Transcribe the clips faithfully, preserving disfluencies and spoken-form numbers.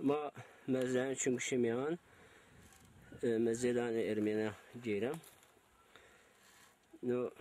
Ma mezelên Çunguşî mîyan, e, mezelanê Ermenîya gêrem. No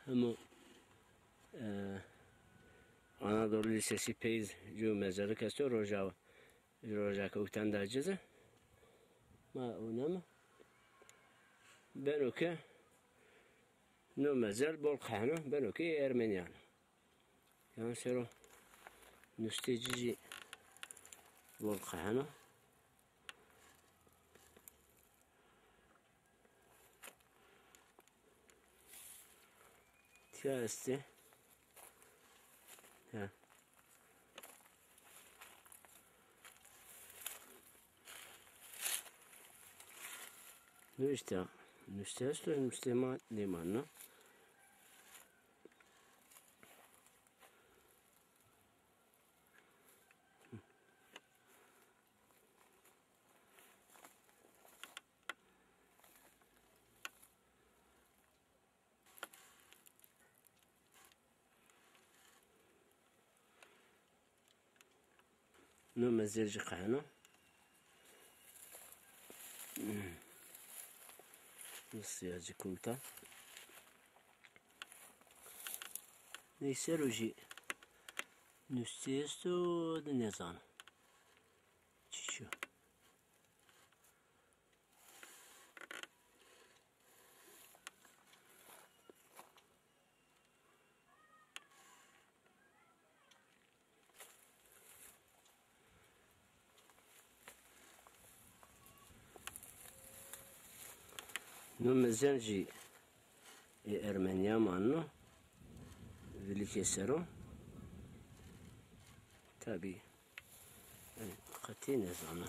hemo, e, Anadolu Lisesi pey zî ju mezelik esto, roja, roja ke utan da ci zî. Ma unam. Beno ke no mezel bol qeheno, beno ke Ermenîyan. Yan sero nustê ci zî bol qeheno. Tiya estê. Ya. No îşte, nustê esto, nustê ma nêmaneno. No mezel ci qeheno. No sîya ci kulta. Neyse, roji nustê esto de nêzano. Çiçî yo? No mezel zî ê Ermenîya maneno. Vilîkê ser o. Tabî, e, qetî nêzano.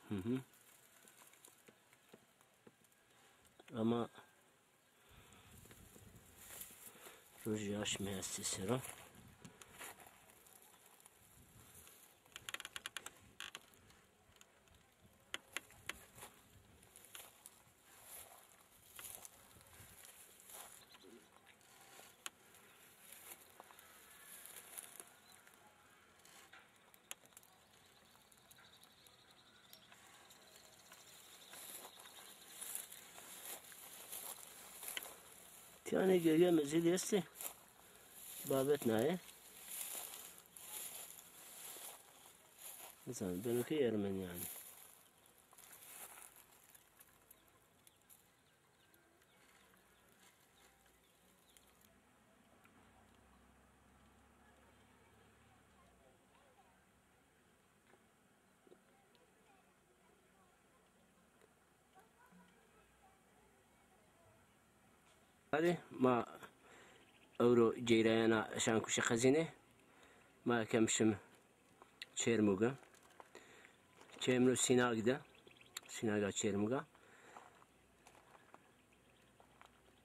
Hı hı. Ama rojî aşmî estê ser o. Tiyanê gêrya mezelî estê. Babet naye. Mesela beno ke Ermenîyan. Hadi ma ewro ceyrayena Şankuşî Xezîne. Ma kem şim Çêrmûge. Çêmno Sînag de. Sînaga Çêrmûga.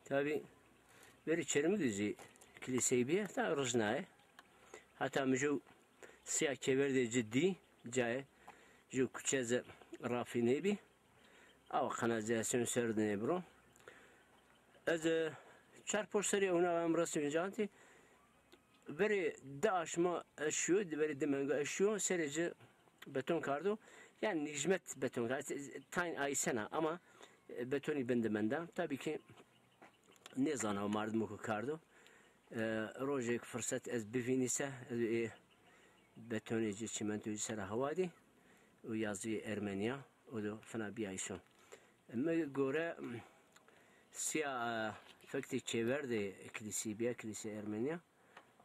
Tabî verî Çêrmûg de zî kilîsey bîye, ta rijnaye. Heta mi ju sîya kêverdê ci dî, cayê ju kuçe zî rafî nêbî. Awa kanalîzasyon ser de nêbiro. Ez, e, çar poş serî ewna em resmî cantî. Verê di aşma ez şiyo, verê di menga ez şiyo, serê ci beton kardo. Yanî nîjmet beton kardo. Tayn ayîsena ama, e, betonî bin de menda. Tabî ki nêzana o mardimo ku kardo. E, rojêk firset ez bivînî se, ez ê betonê ci, çîmentoyê ci sera hewa dî û yazîyê Ermenîya, o do fina bîya îson. Mi gore, sîya, e, fektê kêverdê kilîsî bîya, kilîsê Ermenîya.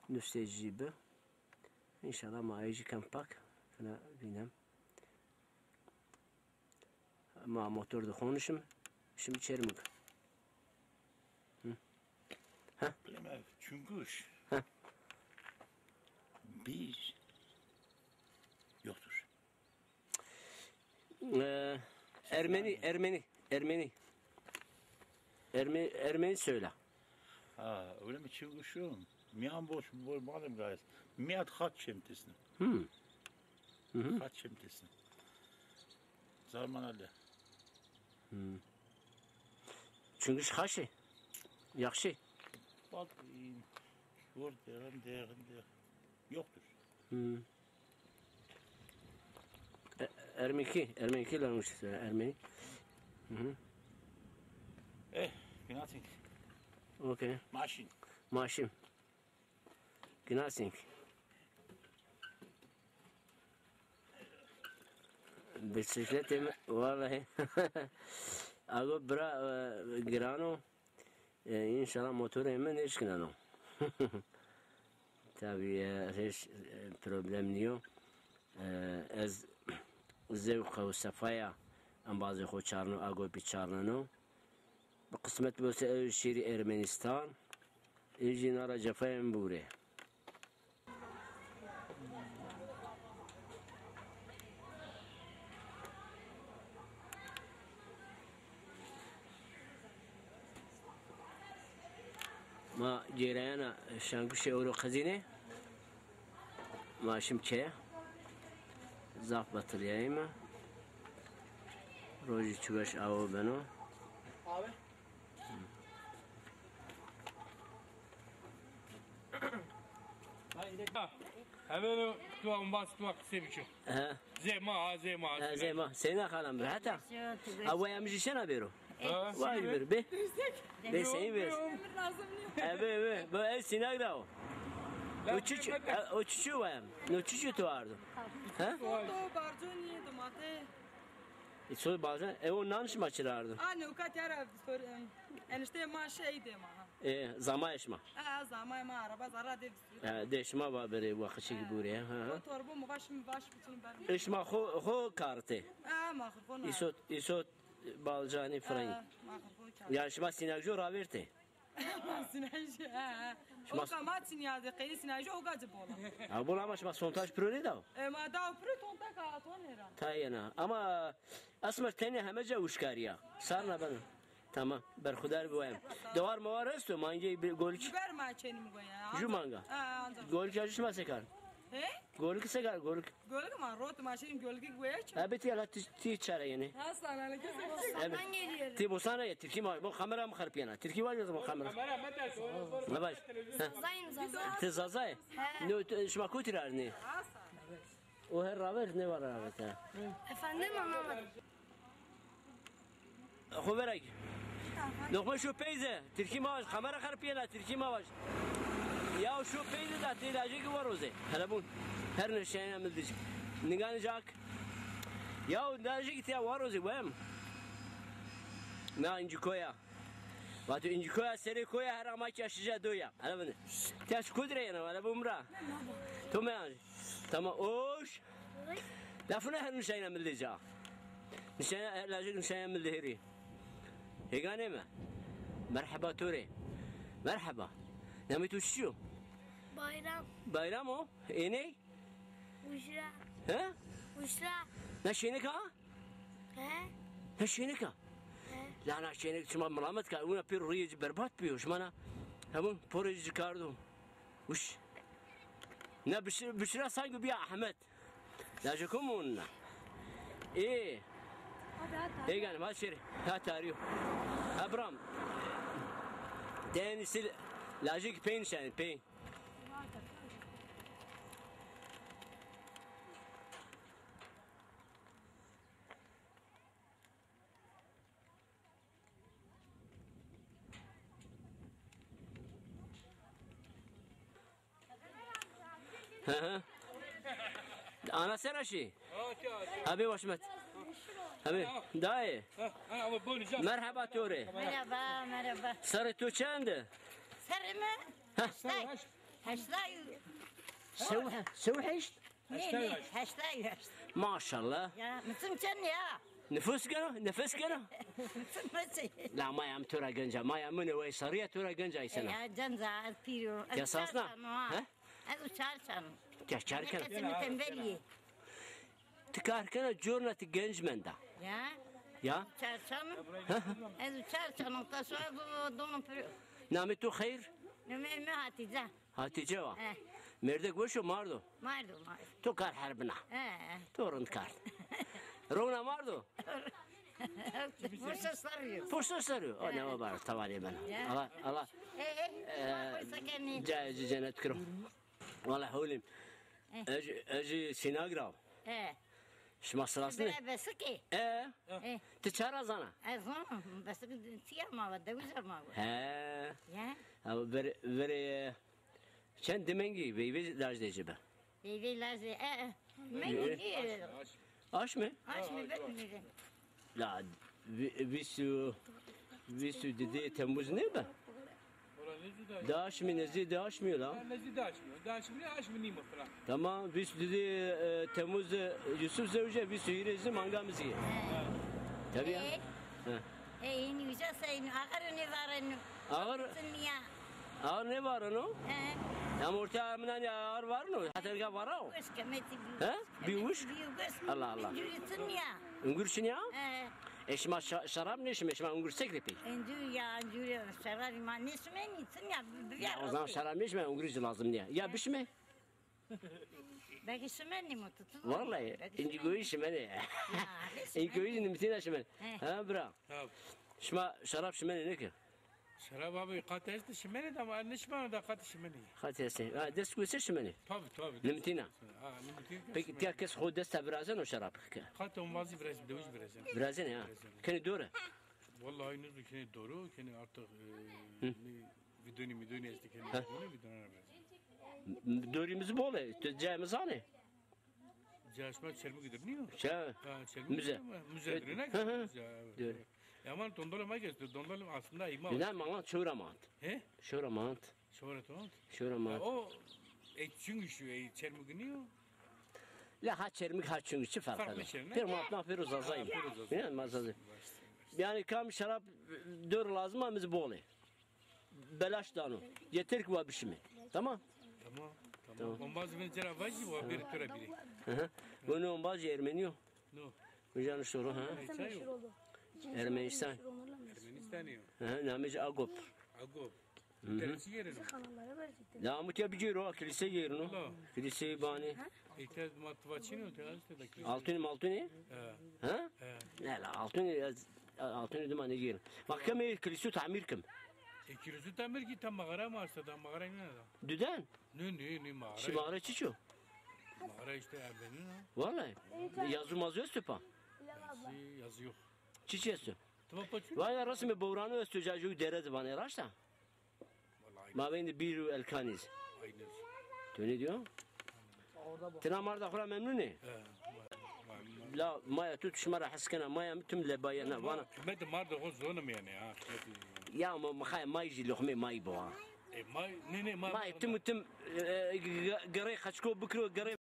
Nustê ci bi. Înşallah ma ey jî kem pak fina vînem. Ma motor de xonişim. Şim Çermik. Hı. Ha? Bilemem. Çunguş. Ha. Biz yoktur. Ee, Ermeni, Ermeni, Ermeni. Ermeni, Ermeni söyle. Ha, öyle mi? Çunguşum. Miyan boş, boş, madem gayet. Miyan xat çemtesine. Hmm. Hı hı. Xat çemtesine. Zarman Ali. Hmm. Çunguş xaşi? Yaxşî. Bak, e, spor derin, derin, derin. Yoktur. Hmm. E, Ermenki, Ermenki language, Ermeni. Hı hı. Eh, nothing. Okay. Machine. Machine. Nothing. Bisikletê mi, vallahi. Ago bira, e, girano. E, înşallah motorê mi nêşkineno. Tabî, e, hiç, e, problem nîyo. E, ez zewq û sefaya embazê xo çarno, ago bî çarneno. Bi qismet bose ez şêrî Ermenistan. Ê jî na ra cefayê mi bûrê. Ma cêrayena Şanguşê ewro qedînê. Ma şim keye. Zaf betilîyayîme. Rojî çi weş awe beno. Abi. Hevêro tu embaz tu qisê biço. He. Zê ma, ha, zê ma. He, zê ma. Seyna xalam bir heta. A, waya mi jî şena bêro. Ha? Vay bir be. Be seyî bir. Ebe, ebe. Bu ev sinak da o. O çiçi, o çiçi waya. No çiçi tu ardo. Ha? Soto, barconi, domate. E, soy bazen, e, o nan şima çira ardo? A, newka tiyara sor-, e, enişte ma şey de ma. E, zamayê şima? A, zamayê ma, araba zara de bisur. E, de şima va berê waqişî ki bûrê, ha, ha. O torbo mu vaş mi vaş bütün ben. E, şima xo, xo kartê? A, ma xo na. Îsot, îsot balcanî firayî. A, ma xo kar. Ya şima sînagjo ravêrtê? Sînajî, he, he. Şima o kama çinya de, qeyrî sînajî o gacı bola. Ha, bola ama şima sontaj piro nêdao? E, ma dao piro tonta ka aton nêra. Tayena. Ama esmer tenê heme ca uşkarîya. Sarna ben. Tamam. Berxudar bi wayem. Dewar mewar esto, mangê bir golik. Biber ma çenim goya. Ju manga. Ha, ancak. Golik ya ju şima sekar. He? Golik sekar, golik. Gölge ma rot ma şirin gölge guya çi? Ebe ti yala ti, ti çara yeni. Hasan, hani kesin. Ebe. Ti bosana ya, Tirkî ma, bu kamera mı xerpiyena? Tirkî var ya bu kamera. Kamera mı dersin? Ne baş? Zazayım, Zaza. Ti Zazay? He. Ne, şima kotî ra arnê? Hasan. O her raver ne var raver ha? Efendim, anlamadım. Xo verek. Doxme şu peyze. Tirkî ma vaj. Kamera xerpiyena. Tirkî ma vaj. Ya şu peyze da tê lajekî waroze. Hele bun. Her neşeyna mildic. Ningani cak. Ya lajekî tê waroze wem. Na incikoya. Vato incikoya serê koya her ama ki aşıca doya. Hele bun. Ters kudre yana hele bun bra. To me. Tamam. Oş. Lafına her nişayna milli ca. Nişayna, lajek nişayna milli heri. Hegane mi? Merhaba tore. Merhaba. Namê tu çi yo? Bayram. Bayram o? Êney? Ujra. He? Ujra. Na şênik a? He? Na şênik a? He. La na şênik şima milamet ka, una pêro riyê ci berbat biyo. Şima na, hemun porê ci kardo. Uş. Na Bişra, Bişra sanki biya Ahmet. Lajeko mi wunna? Ê. Ê ganim, ha şêrî. Ha tarîyo. Ha biram. Deni sil lajek peyn şen, peyn. Hı hı. Ana sera şî? Abi Başmet. Abi, dayı. Merhaba tore. Merhaba, merhaba. Sarı tu çendi? Sarı mı? Heh. Heştay. Heştay. Sew, sew heşt? Ne, ne, heştay, heştay. Maşallah. Ya, mısın sen ya? Nefes gero, nefes gero. Mısın, mısın? La maya mi tora genca, maya mi ne wey sarıya tora genca isena. Ya, genca, ez pîro. Ya sasna? Ha? Ez çar çan. Ya çar çan. Herkes mi tembelî. Ti kar kena, corna ti genc menda. Ya. Ya. Çar çan. Ez çar çan, ta sonra bu dono pir. Namê tu xeyr? Namê mi Hatice. Hatice wa. Eh. Mêrdek weş o, mardo? Mardo, mardo. To kar herbina. Eh. To rind kar. Rona mardo? Puşt ser yo. Puşt ser yo. O ne o bar, tavanê ben. Ya. Allah, Allah. E, e, e, koysa kendini. Cayê ci cennet kiro. Wala hewlîm. E. Ez, ez Sînag ra. E. Şima silas nê? Bira Besikê. E. E. Ti ça ra zana? Ez zana. Besikê tiya ma va, dewiza ma va. He. Ya. Ama verê, verê, e, çend dimengî veyvê laj de ci be? Veyvê laj de, e, e. Mengî nî. Aşmî? Aşmî ben nî. La, vi-, vîst û, vîst û didê Temmuz nêbe? Di aşmî, nezdî di aşmî yo la. Ha, nezdî di aşmî yo. Di aşmî nê, aşmî nîmo filan. Tamam, vîst û didê, e, Temmuz de Yusuf zewce, vîst û hîrê zî manga mi zî. Tabii ya. E? He. E, înî uca sey, axir nêvareno. Axir? Axir nêvareno? He. Ya ortaya min anî axir vareno. Heta nika vara o. Wişk, metî bî. He? Bî wişk? Bî wişk. Allah Allah. Ungurî çin ya. Ungurî çin ya? He. E şima şa-, şerab nêşime, şima ungurî sekre pey. Ungurî ya, ungurî şerabî ma nêşime, nî çin ya, bi-, bi-, ya o zaman şerab nêşime, ungurî lazim nîya. Ya bişime? Belkî şimenî mi tutun? Vallahi, belkî înci goyî şimenî. Ya, înci goyî nimtîna şimenî. He. Ha, bira. Tamam. Şima şerab şimenî nê ki? Şerab abi, qat estî şimenî de ama nêşimeno da qat şimenî. Qat estî. Ha, dest goyse şimenî. Tabii, tabii. Nimtîna. Ha, nimtîna. Peki, tiya kes xo dest virazeno şerab ki? Qat ombazî virazî, dewij virazî. Virazî ya. Virazî. Kenê dore? Vallahi nêzû kenê dore, kenê artık, e, ne, vidonî midonî estî kenê dore, vidonî virazî. Dorî mi zî bol ê, tu cayê mi zanê? Cayê şima Çermûgî dir nîyo? Çe? Ha, Çermûgî. Müze. Müze dir, ne? Hı hı. Müze, evet, evet. Ama dondolê ma ki, dondolê aslında îma. Ne, ma çewra mant. He? Çewra mant. Çewra mant. Çewra mant. O, e, Çunguşî, e, Çermûgî nîyo? La ha Çermûg ha Çunguşî çi ferq eda? Pêro ma, ma pêro Zazayî. Ha, pêro Zazayî. Yanî ma Zazayî. Yanî kam şerab dor lazim a, mi zî bol ê. Belaş dano. Yeter ki wa bişime. Tamam? Tamam, tamam. Tamam. Ombazî mi ci ra vajî, wa bêrî tu ra bîrê. Hı hı. Bunu ombazî Ermenî yo. No. Uca nişto ro, ha? Ermenistan. Ermenistan. Ermenistanî yo. Hı hı, namê ci Agop. Agop. Hı hı. Dersi yerine. La, ama tiya bicêro, kilîse yerino. Kilîse banî. Îte ma tu va çin o, te işte de kilîse. Altın, altın. He. Ha? He. Ne la, altın, altın dima ne yerin. Bak, kemê kilîsu tamir kim. E, kilîsu tamir ki tam mağara ma işte, da mağara ne da? Düden? Ne, ne, ne mağara? Şi mağara çiço? Mağara işte Ermeni ne? Vallahi. Yazı mazı esto pa? Yazı, yazı yok. Çiçi esto? Tamam, pa çin. Vay, resmê Bowrano esto, ca ju dere de vanê, raşt a? Vallahi. Mabeyndê Bîr û Elkanî zî. Aynı. Tu ne diyor? Tina marda xo ra memnun ê? He, ma-, ma-, ma-. La maya tu, tu şima ra hes kena, maya mi tim lebayena, vana. Qîmetê marda xo zonim yanî ha, qîmetê. Ya ma, ma xay may jî loxmê may bo ha. E, may, ne, ne, may. May tim tim, e, ge-, gerê xeçko bikiro, gerê